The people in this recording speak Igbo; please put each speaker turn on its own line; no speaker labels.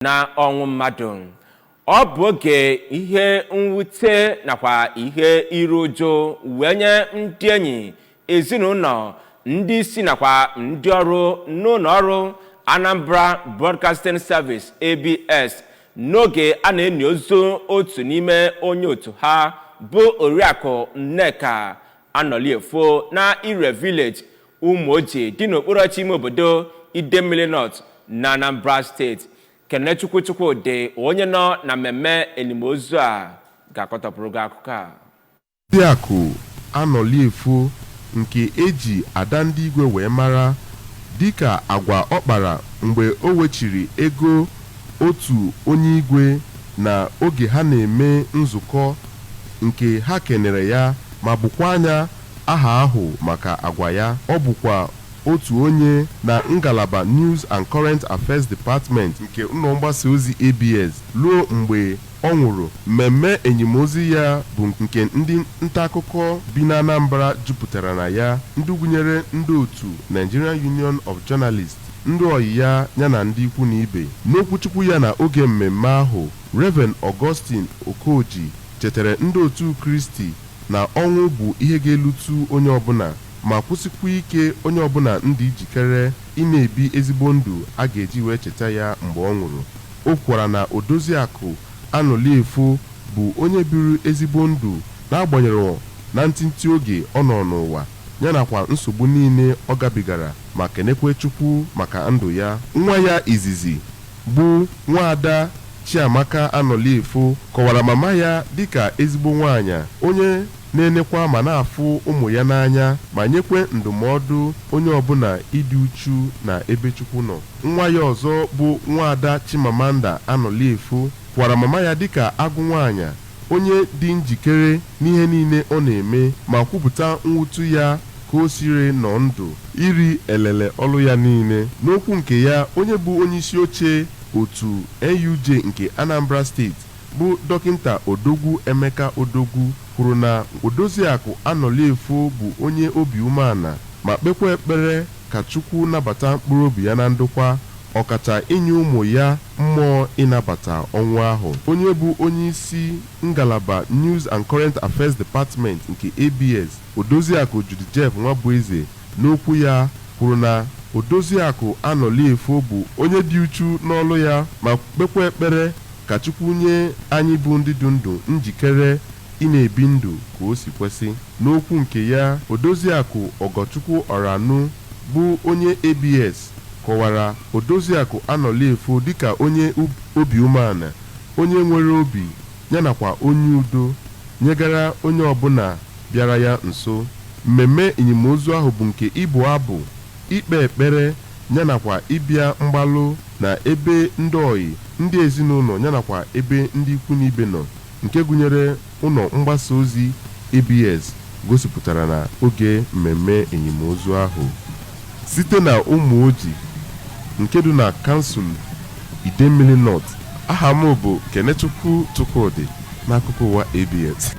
Na ọnwụ mmadụ, ọ bụ oge ihe mwute nakwa ihe iru ụjụ wee nye ndị enyi, ezinụlọ, ndị isi nakwa ndị ọrụ n'ụlọ ọrụ Anambra Broadcasting Service, ABS, n'oge a na-eni ozu otu n'ime onye otu ha, bụ Oriakụ Nneka Anọliefo, na Ire Village, Ụmụoji dị n'okpuru ọchị ime obodo Idemmili North na Anambra Steeti. Kenechukwu Chukwudị, onye nọ na mmemme enimozu a, ga-akọtọpụrụ gị akụkọ a.
Oriakụ Anọliefo, nke eji Ada Ndị Igwe wee mara dịka agwa ọ kpara mgbe o wechiri ego otu onye igwe na oge ha na-eme nzukọ, nke ha kenere ya ma bụkwa anya aha ahụ maka agwa ya. Ọ bụkwa otu onye na ngalaba News and Current Affairs Department nke ụlọ mgbasa ozi ABS ruo mgbe ọ nwụrụ. Mmemme enyimozu ya bụ nke ndị nta akụkọ bi na Anambra jupụtara na ya, ndị gụnyere ndị otu Nigerian Union of Journalists, ndị ọyị ya, yana ndị ikwu na ibe. N'okwuchukwu ya na oge mmemme ahụ, Reverend Augustine Okoji chetara ndị otu Kristi na ọnwụ bụ ihe ga-elutu onye ọbụla, ma kwụsịkwa ike onye ọbụla ndị ijikere ị na-ebi ezigbo ndụ a ga-eji wee cheta ya mgbe ọ nwụrụ. O kwukwara na Odoziakụ Anọliefo bụ onye biri ezigbo ndụ n'agbanyeghị na ntịntị oge ọ nọ n'ụwa, yanakwa nsogbu niile ọ gabigara, ma kenekwe Chukwu maka ndụ ya. Nwa ya izizi, bụ Nwaada Chiamaka Anọliefo, kọwara mama ya dịka ezigbo nwaanyị, onye na-enekwa ma na-afụ ụmụ ya n'anya, ma nyekwe ndụmọdụ onye ọbụla ịdị uchu na ebe Chukwu nọ. Nwa ya ọzọ, bụ Nwaada Chimamanda Anọliefo, kwara mama ya dịka agụ nwaanyị, onye dị njikere n'ihe niile ọ na-eme, ma kwupụta mwutu ya ka o siri nọ ndụ iri elele ọlụ ya niile. N'okwu nke ya, onye bụ onyeisi oche otu NUJ nke Anambra Steeti, bụ Dọkịnta Odogwu Emeka Odogwu, kwuru na Odoziakụ Anọliefo bụ onye obi umeala, ma kpekwa ekpere ka Chukwu nabata mkpụrụ obi ya na ndokwa, ọkacha inye ụmụ ya mmụọ ịnabata ọnwụ ahụ. Onye bụ onye isi ngalaba News and Current Affairs Department nke ABS, Odoziakụ Judy Jeff Nwabueze, n'okwu ya kwuru na Odoziakụ Anọliefo bụ onye dị uchu n'ọlụ ya, ma kpekwa ekpere ka Chukwu nye anyị bụ ndị dị ndụ njikere ị na-ebi ndụ ka o si kwesị. N'okwu nke ya, Odoziakụ Ọgọchukwu Ọranụ, bụ onye ABS, kọwara Odoziakụ Anọliefo dịka onye obi umeala, onye nwere obi, yanakwa onye udo nyegara onye ọbụla bịara ya nso. Mmemme enyimozu ahụ bụ nke ịbụ abụ, ikpe ekpere, yanakwa ịbịa mgbalụ na ebe ndị ọyị, ndị ezinụlọ, yanakwa ebe ndị ikwu na ibe nọ, nke gụnyere ụlọ mgbasa ozi ABS, gosipụtara na oge mmemme enyimozu ahụ. Site na Ụmụoji nke dị na kansụl Idemmili North, aha m bụ Kenechukwu Chukwudị, n'akụkọ ụwa ABS.